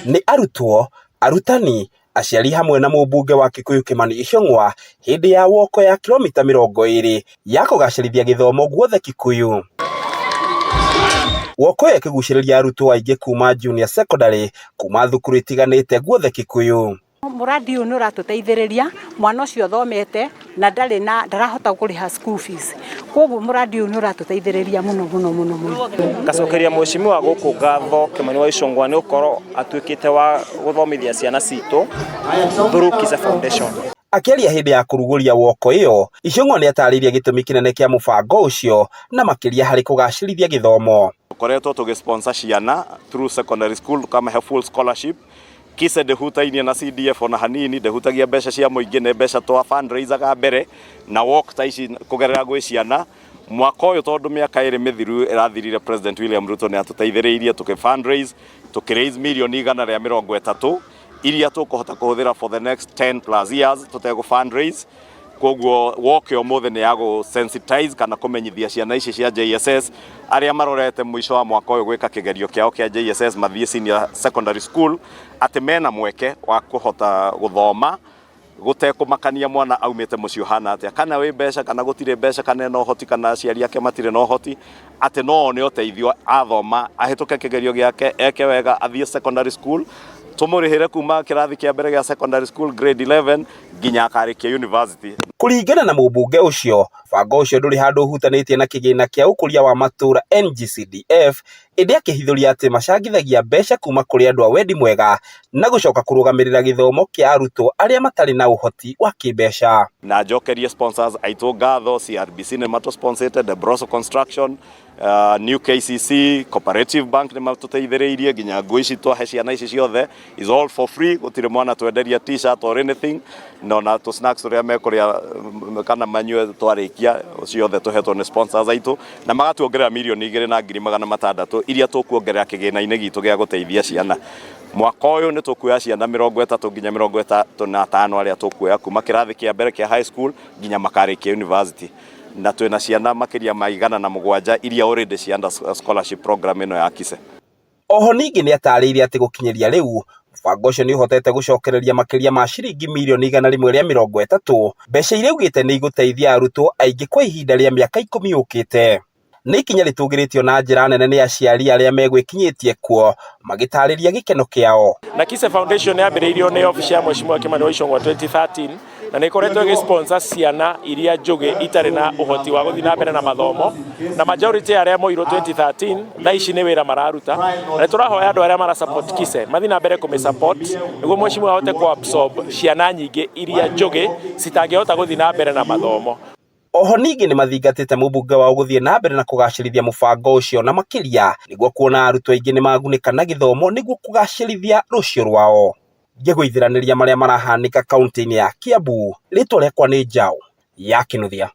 Nĩ arutwo, arutani, aciari hamwe na mũmbunge wa Kikuyu Kimani Ichung'wa hĩndĩ ya woko ya kilomita 20 ya kũgacĩrithia gĩthomo guothe Kikuyu. Woko ĩyo ĩkĩgucĩrĩria arutwo aingĩ kuma junior secondary kuma thukuru itiganĩte guothe Kikuyu. Mũradi ũyũ nĩ ũratũteithĩrĩria mwana ũcio ũthomete na ndarĩ na ndarahota kũrĩha school fees, koguo mũradi ũyũ nĩ ũratũteithĩrĩria mũno mũno mũno mũno. Ngacokeria mheshimiwa gũkũ ngatho Kimani wa Ichung'wa nĩ gũkorwo atuĩkĩte wa gũthomithia ciana citũ through Kise Foundation. Akĩaria hĩndĩ ya kũrugũria woko ĩyo, Ichung'wa nĩatarĩirie gĩtũmi kĩnene kĩa mũbango ũcio na makĩria harĩ kũgacĩrithia gĩthomo. Tũkoretwo tũgĩ sponsor ciana through secondary school, tũkamahe full scholarship. Kise ndĩhutainie na CDF ona hanini, ndĩhutagia mbeca cia mũingĩ, nĩ mbeca twa fundraisaga mbere na walk ta ici kũgerera gwĩ ciana. Mwaka ũyũ tondũ mĩaka 2 mĩthiru ĩrathirire, President William Ruto nĩ atũteithĩrĩirie tũkĩ fundraise, tũkĩ raise mirioni 130 iria tũkũhota kũhũthĩra for the next 10 plus years tũtegũ fundraise. Koguo walk ya ũmũthĩ nĩ ya gũ sensitize kana kũmenyithia ciana ici cia JSS arĩa marorete mũico wa mwaka ũyũ gwĩka kĩgerio kĩao kĩa JSS mathiĩ senior secondary school atĩ mena mweke wa kũhota gũthoma gũtekũmakania mwana aumĩte mũciĩ ũhana atĩa, kana wĩ mbeca kana gũtirĩ mbeca, kana ena ũhoti kana aciari ake matirĩ na ũhoti, atĩ no one ũteithio athoma, ahĩtũke kĩgerio gĩake, eke wega, athiĩ secondary school, tũmũrĩhĩre kuma kĩrathi kĩa mbere gĩa secondary school grade 11 nginya akarĩkia university. Kũringana na mũmbunge ũcio, mũbango ũcio ndũrĩ handũ ũhutanĩtie na kĩgĩna kĩa ũkũria wa matũũra NGCDF, ĩndĩ akĩhithũria atĩ macangithagia mbeca kuma kũrĩ andũ a wendi mwega na gũcoka kũrũgamĩrĩra gĩthomo kĩa arutwo arĩa matarĩ na ũhoti wa kĩmbeca. Na njokerie sponsors aitũ ngatho. CRBC nĩ matũ-sponsete, Debroso Construction, New KCC, Cooperative Bank nĩ matũteithĩrĩirie nginya nguo ici twahe ciana ici ciothe is all for free, gũtirĩ mwana twenderia T-shirt or anything, no na tũ snacks tũrĩa mekũrĩa kana manyue twarĩkia ciothe tũhetwo nĩ sponsors aitũ na magatuongerera 2,600,000 iria tũkuongerera kĩgĩna-inĩ gitũ gĩa gũteithia ciana. Mwaka ũyũ nĩ tũkuoya ciana 30 nginya 35 arĩa tũkuoya kuma kĩrathi kĩa mbere kĩa high school nginya makarĩkia university, na twĩna ciana makĩria ma 107 iria already cia under scholarship program ĩno ya Kise. Oho ningĩ nĩatarĩirie atĩ gũkinyĩria rĩu mũbango ũcio nĩ ũhotete gũcokereria makĩria ma ciringi mirioni 130, mbeca iria augĩte nĩ igũteithia arutwo aingĩ kwa ihinda rĩa mĩaka 10 yũkĩte. Nĩ ikinya rĩtũgĩrĩtio na njĩra nene nĩ aciari arĩa megwĩkinyĩtie kuo magĩtarĩria gĩkeno kĩao. Na Kise Foundation yambĩrĩirio nĩ obici ya Mheshimiwa Kimani wa Ichung'wa 2013 na nĩ ĩkoretwo ĩgĩ-sponsor ciana iria njũgĩ itarĩ na ũhoti wa gũthiĩ na mbere na mathomo, na majority arĩa moirwo 2013 thaa ici nĩ wĩra mararuta, na nĩ tũrahoya andũ arĩa mara support Kise mathiĩ na mbere kũmĩ support nĩguo mheshimiwa ahote kũ absorb ciana nyingĩ iria njũgĩ citangĩhota gũthiĩ na mbere na mathomo. Oho ningĩ nĩ mathingatĩte mũmbunge wao gũthiĩ na mbere na kũgacĩrithia mũbango ũcio na makĩria nĩguo kuona arutwo aingĩ nĩ magunĩka na gĩthomo nĩguo kũgacĩrithia rũciũ rwao. Ngĩgũithiranĩria marĩa marahanĩka kaunti-inĩ ya Kiambu, rĩtwa rĩakwa nĩ Njaũ ya Kĩnuthia.